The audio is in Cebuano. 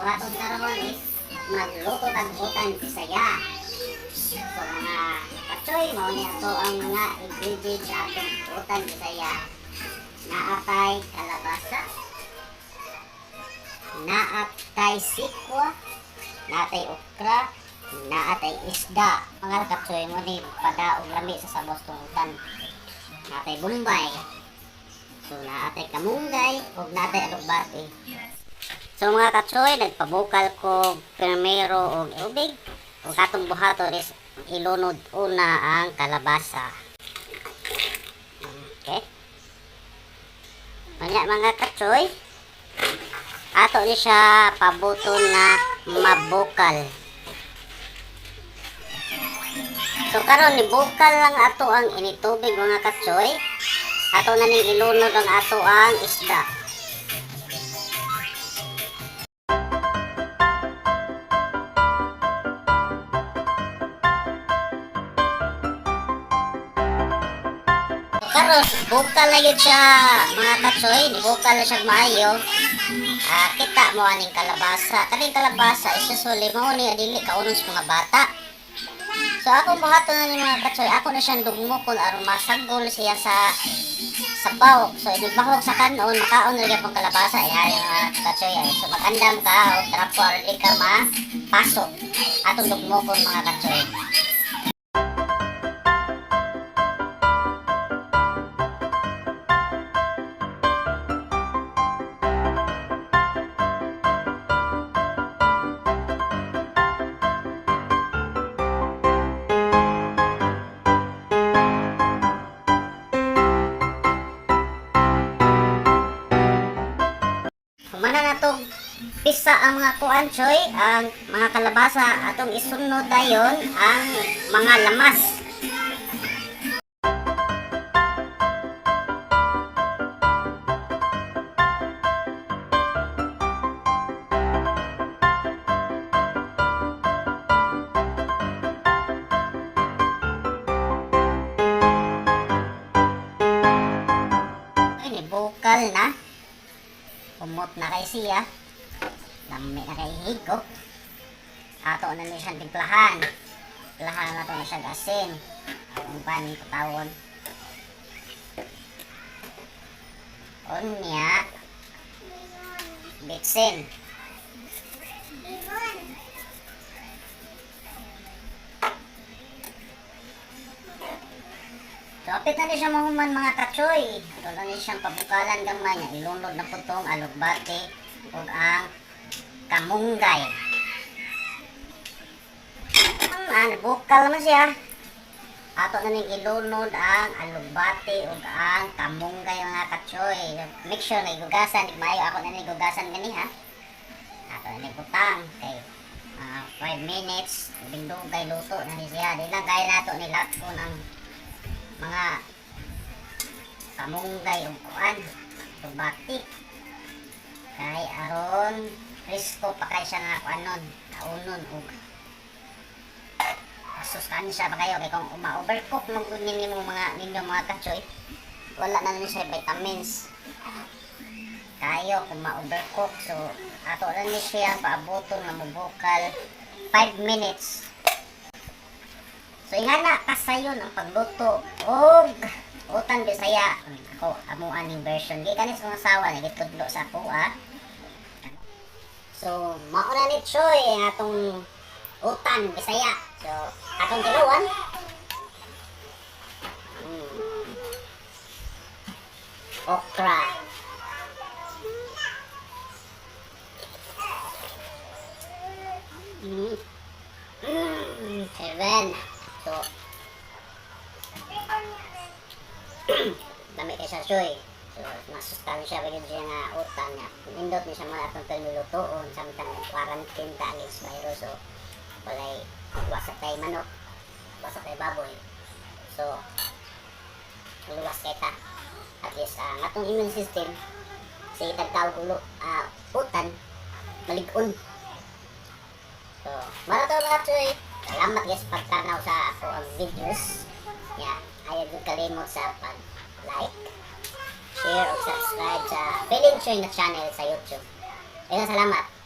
Atong karon is magluto tag utan Bisaya. So mga kachoy, mao ni ato ang mga ingredients sa atong utan Bisaya. Naatay kalabasa, naatay sikwa, naatay okra, naatay isda. Mga kachoy, mo ni padaog lami sa sabos tong utan. Naatay bombay. So naatay kamunggay ug naatay alugbati. So mga kachoy, nagpabukal ko primero og tubig. Ug atong buhaton is ilunod una ang kalabasa. Okay. Unya, mga kachoy, ato ni siya pabuton na mabukal. So karon ni bukal lang ato ang initubig, mga kachoy. Ato na ning ilunod ang ato ang isda. Karon bukal na yun siya, mga kachoy, bukal na siya maayo. Ah, kita mo aning kalabasa. Kaning kalabasa is usually mao ni dili kaunon sa mga bata. So ako buhaton na ni, mga kachoy, ako na siyang dugmokon aron masagol siya sa sabaw. So inibahog sa kanon, makaon na gyud kalabasa. Ay, mga kachoy, ay. So magandam ka o trapo aron di ka mapasok. Atong dugmokon, mga kachoy. Humana na to pisa ang mga kuan, choy, ang mga kalabasa, atong isunod dayon ang mga lamas. Ay, ni bukal na. Umot na kay siya. Lami na kay higop. Ato na ni siyang timplahan. Timplahan nato na siya asin. Atong paning patawon. Unya, bitsin. So, apit na ni siya mahuman, mga kachoy. Ato na ni siyang pabukalan gamay nga ilunod na po tong alugbati ug ang kamunggay. Ang bukal naman siya. Ato na ning ilunod ang alugbati ug ang kamunggay, mga kachoy. Make sure na igugasan, di maayo ako na ning igugasan gani ha. Ato na ning butang kay 5 minutes bindugay luto na ni siya. Di lang kaya nato ni ko ng mga kamunggay ug kuan alugbati. Kay aron presko pa kay siya nga kuanon, kaunon ug sustansya pa kayo, kay kung uma-overcook man gud ninyo mga kachoy, wala na ni siya vitamins kayo kung ma-overcook. So ato na ni siya paabuton nga mobukal 5 minutes. So ingana kasayon ang pagluto og utan Bisaya. Ako amo aning version gikan ni sa mga asawa nga gitudlo sa ako ah. So mao na ni, choy, ang atong utan Bisaya. So atong tilawan. Okra. Seven. So, dami kay siya, choy. So, masustansya ba yun siya nga utan nga. Nindot ni siya mga atong termilutoon samtang quarantine ta against virus. So, walay wasa tay manok, wasa tay baboy. So, luwas kay ta. At least, ang atong immune system, sige tagtawag ulo, utan, malig-on. So, mara to, mga choy. Salamat guys pagtanaw sa ako ang videos. Yeah, ayaw gyud kalimot sa pag like, share ug subscribe sa Feeling Choy na channel sa YouTube. Daghang salamat.